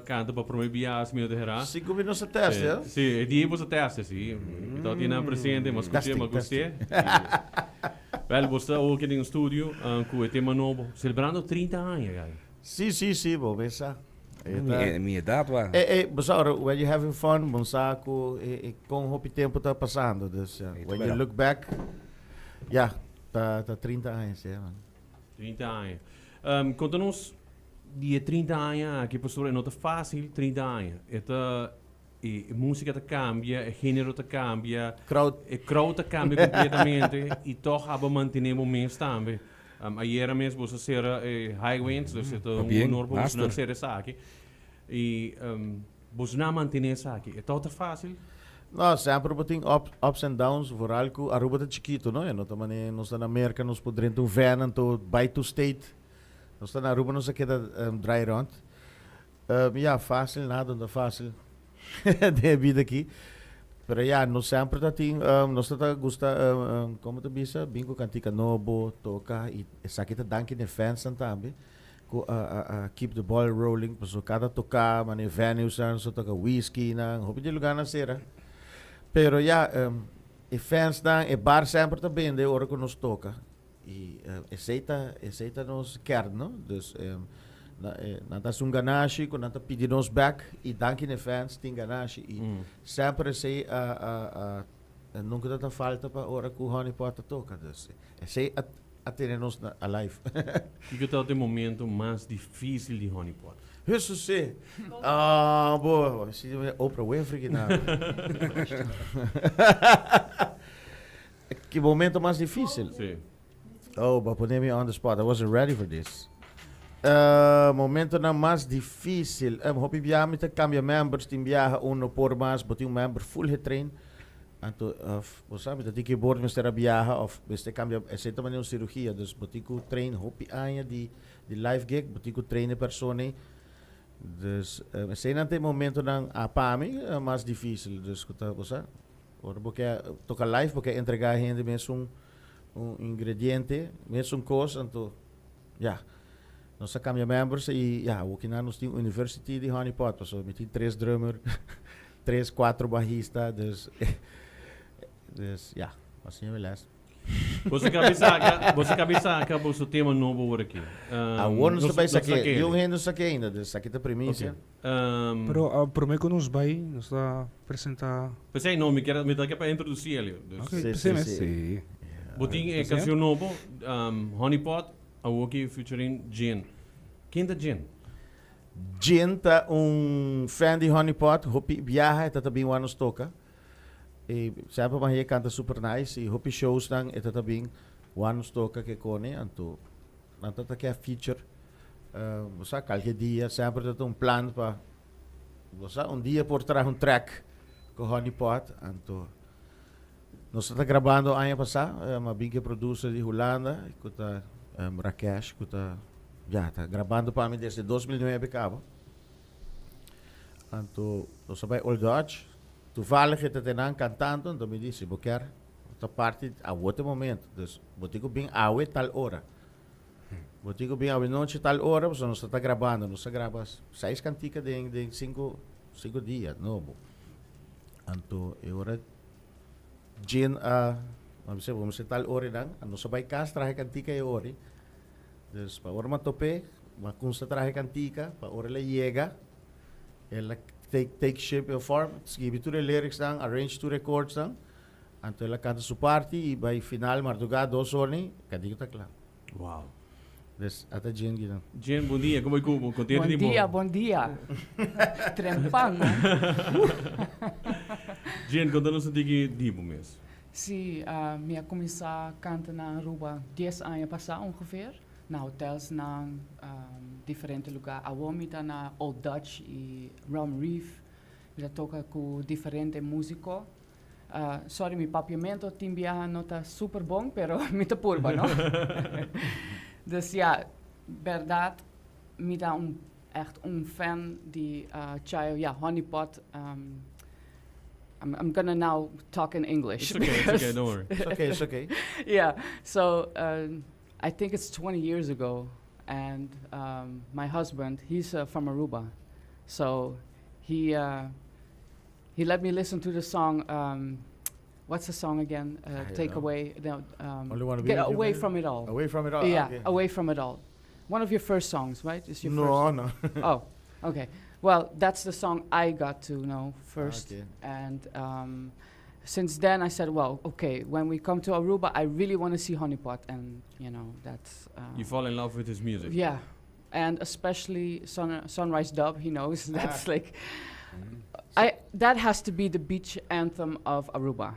canta pa prome biaha mi no ta hera. Si cu mi no sa test, ya? Si, e dia bo sa test, si. Mi tabata tin nan presente, mi a scucha, mi a gust'é. Wel, bo sta awo aki den studio cu e tema nobo, celebrando 30 aña, guy. Si, si, si, bo mes sa. Mi, mi edad wa. Eh, eh, bo sa ora, when you having fun, bo sa cu e, e con hopi tempo ta pasando. Dus, ja, when you look back, ja, ta, ta 30 aña, si, man. 30 aña. Conta nos di e 30 aña aki, pasobra e no ta facil 30 aña. E ta, e musica ta cambia, e genero ta cambia. Crowd. E crowd ta cambia completamente y toch abo mantene bo mes tambe. Ayera mes boso a cera e High Winds, dus e ta un honor pa boso nan cera esaki. Y boso nan a mantene esaki. E toch ta facil? No, semper bo tin up, ups and downs, vooral cu Aruba ta chikito, no? E no ta mane nos ta na Merca, nos por drenta un van anto bay tur state. Nos ta na Aruba, nos a keda draai rond. Ya, facil, nada no ta facil den e bida aki. Pero ya, nos semper ta tin, nos ta ta gusta, como ta bisa, bin cu cantica nobo, toca, y esaki ta danki n'e fansnan tambe. Cu a a a keep the ball rolling pasobra cada toca mane venues nan so toca whisky nan hopi di lugar nan cera pero ya e fans nan e bar semper ta bende ora cu nos toca y esey ta esey ta nos kern no dus nan ta haci un ganashi cu nan ta pidi nos bek y danki na e fans tin ganashi y semper esey a a a nunca ta ta falta pa ora cu Honey Pot ta toca dus esey a A tene nos na alive. Kiko ta e momento mas dificil di Honey Pot? Hesus se! Ah, bo, si Oprah Winfrey ki na. Ki momento mas dificil? Si. Oh, bo a pone mi on the spot. I wasn't ready for this. Momentonan mas dificil. Hopi biaha mi ta cambia members, tin biaha un no por mas, bo tin un member full getrain. Anto of bo sa mi ta tin ki bord mester a biaha of mester cambia esey ta manera un cirugia dus bo tin cu train hopi aña di di live gig bo tin cu train e persona ey dus eseynan ta e momentonan a pa mi mas dificil dus cu ta bo sa ora bo ke toca live bo ke entrega hende mesun un ingrediente mesun cos anto ya nos a cambia members y ya awokinan nos tin university di honey pot pasobra mi tin tres drummer. Tres, cuatro bajista, dus, dus ja, asina mi les. Boso kabi saca, boso kabi saca boso tema nobo awor aki. Awor nos ta bai saké, niun hende no saké ainda, dus esaki ta primicia. Pero prome ku nos bai, nos ta presenta. P'esei no, mi kier, mi ta ke pa introduci elio. Dus. Ok, p'esei mes. Si. Bo tin e cancion nobo, Honey Pot, awoki featuring Gin. Ken ta Gin? Gin ta un fan di Honey Pot, hopi biaha e ta ta bin wak nos toca. E semper mahe e canta super nice y hopi showsnan e ta ta bin wak nos toca ke cone anto nan ta ta ke feature. Bo sa kalke dia semper ta ta un plan pa bo sa un dia por traha un track cu Honey Pot anto nos ta ta grabando aña pasa a bin ke producer di Hulanda cu ta Rakesh cu ta Ya, ta grabando pa mi desde 2009 caba. Anto, nos a bai Old Dutch. Toevallig e ta tenan cantando, anto mi di, si bo kier ta parti awo ta e momento. Dus, bo tin cu bin awe tal ora. Bo tin cu bin awe nochi tal ora, pasobra nos ta ta grabando. Nos a graba seis cantica den den cinco cinco dia nobo. Anto, e ora Jean a, a bisa, bo mester tal ora nan. Nos a bai cas traha e cantica e ora. Dus pa ora m'a top'é, m'a cunsa traha e cantica, pa ora el a yega, el a take take shape en form, skibi tur e lyricsnan, arrange tur e chordsnan, anto el a canta su parti y bay final mardugá dos or ni, cantica ta cla. Wow. Dus ata Jane kinan. Jane, bon dia, como cu bo? Contento di bo. Bon dia, bon dia. Trempan, no? Jane, conta nos un tiki di bo mes. Sí, mi a kuminsá kanta na Aruba dies aña pasá ongeveer, na hotelsnan, diferente lugá. Awor mi ta na Old Dutch i Rum Reef, mi ta toka ku diferente músiko. Sorry, mi papiamento tin biaha no ta super bon, pero mi ta purba, no? Dus ya, bèrdat mi ta un ègt un fan di Chayo, ya, Honey Pot. I'm gonna now talk in English. It's okay, it's okay, don't worry. It's okay, it's okay. Yeah, so I think it's 20 years ago, and my husband, he's from Aruba. So he uh, he let me listen to the song. Um, what's the song again? Uh, take away. No, um, Only Wanna Be get With You, away maybe? from it all. Away from it all. Yeah, okay. away from it all. One of your first songs, right? Is your No, no. first? Oh, okay. Well, that's the song I got to know first, Okay. and um, since then I said, well, okay, when we come to Aruba, I really want to see Honeypot, and you know that's. You fall in love with his music. Yeah, and especially Sunrise Dub. He knows that's like, I that has to be the beach anthem of Aruba.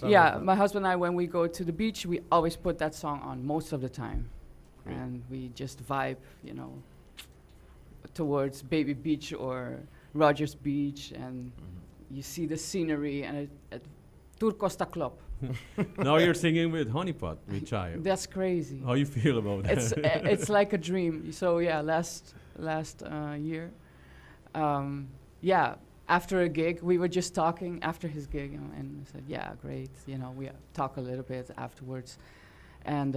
Yeah, Sunrise my husband and I, when we go to the beach, we always put that song on most of the time, Great. and we just vibe, you know, towards Baby Beach or Rogers Beach, and you see the scenery and it Tur Costa Club. Now you're singing with Honeypot, with Chayo. That's crazy. How you feel about that? It's like a dream. So yeah, last year, yeah, after a gig, we were just talking after his gig, and I said, yeah, great. You know, we talk a little bit afterwards, and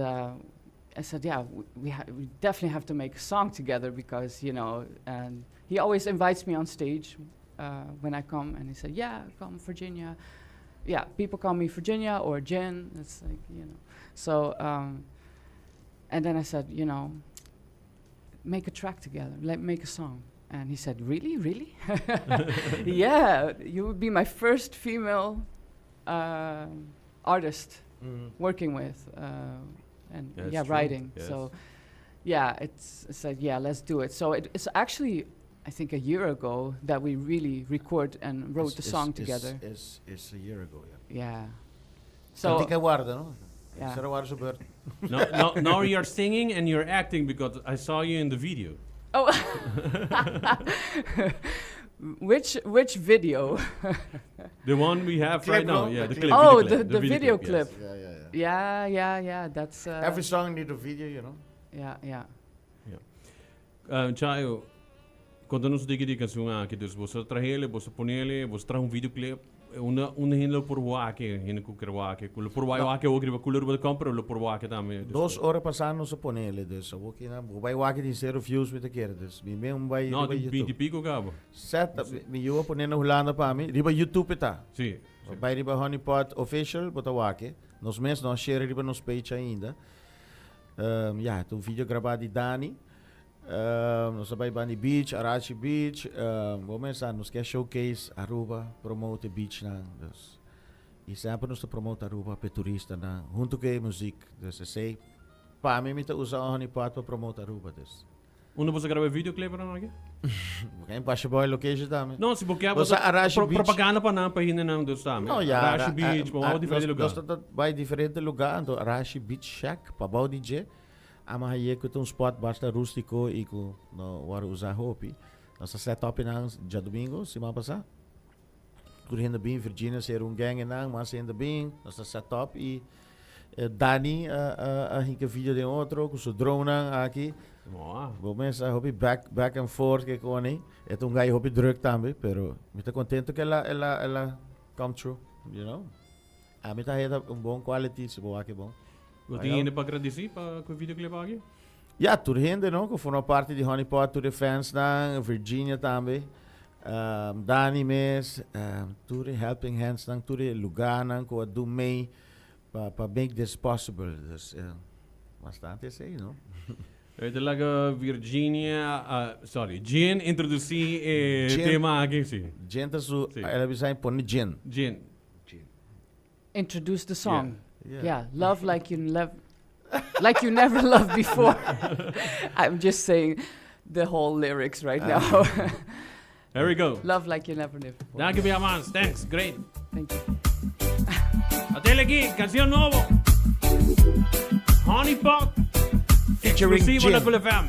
I said, yeah, we definitely have to make a song together because you know, and he always invites me on stage when I come, and he said, yeah, come Virginia. Yeah, people call me Virginia or Jen. It's like you know, so. And then I said, you know, make a track together, let make a song. And he said, really, really? yeah, you would be my first female artist working with and That's yeah, true, writing. yes. So yeah, it's like, yeah, let's do it. So it's actually, I think, a year ago that we really record and wrote the song together. It's a year ago, yeah. yeah. So, So tin cu warda, no? Yeah. Sera warda su beurt. Now you're singing and you're acting because I saw you in the video. Oh, which video? The one we have Clip, right now. no? Yeah, the The clip. clip. Oh, video clip, the video yes. clip. Yeah. Yeah. That's Every song need a video, you know. Yeah. Chayo, conta nos di e cancion aki, dus bo a trah'e, bo a pon'e, bo a traha un videoclip, unda hende por wak e, hende cu kier wak e, por wak e ook riba coolruba.com, pero lo por wak e tambe. Dus, 2 ora pasa nos a pon'e, dus awor cu nan, bay wak di zero views met keer, dus mi mes bay No, riba di 20 YouTube. pico caba. Set, mi yiu a pone na Hulanda pa mi, riba YouTube ta. Bay riba Honeypot Official, bo ta wak e. Nos mes no a share riba nos page ainda. Ja, un video graba di Dani. Nos a bay Bani Beach, Arashi Beach. Bo pensa, nos kier showcase Aruba, promote beach nan. Dus, y semper nos ta promote Aruba pa turista nan, hunto cu music. Dus esey, pa mi, mi ta usa Honeypot pa promote Aruba. Dus. Unda bo a graba videoclip nan aki? Geen Pasha Boy location tambe. No, si bo kier Bo sa Arashi Beach. propaganda pa nan pa hende nan dus tambe. No, ja. Arashi Beach, pa diferente lugar. Nos ta bay diferente lugar, anto Arashi Beach Shack, pa bou di dje. Ami a haya cu un spot basta rustico y cu no wordo usa hopi. Nos a set up nan diadomingo, siman pasa. Tur hende bin, Virginia ser un gang nan, mas hende bin, nos a set up y Dani a hinca video den otro, cu su drone nan aki. Oh. Bo pensa hopi back and forth cu cune. E un guy hopi druk tambe, pero mi ta contento cu el a come true, you know. Ami ta haya un bon quality, si bo wak bon. Bo tin hende pa gradici pa cu e videoclip aki? Ja, tur hende, no? Cu forma parti di Honeypot, tur fans nan, Virginia tambe. Dani mes, tur helping hands nan, tur lugar nan, cu a do mee pa make this possible. Dus, bastante esey, no? Weet laga Virginia, sorry, Jean introduci e Jean. tema aki, si. Jean ta su, Si. El a bisa pone Jean. Jean. Introduce the song. Yeah. Yeah, love like you never loved before. I'm just saying the whole lyrics right now. There we go. Love like you never lived before. Dank je wel, man. Thanks. Great. Thank you. At'e aki, cancion nobo. Honeypot. Featuring Exclusivo na Jin. Cool FM.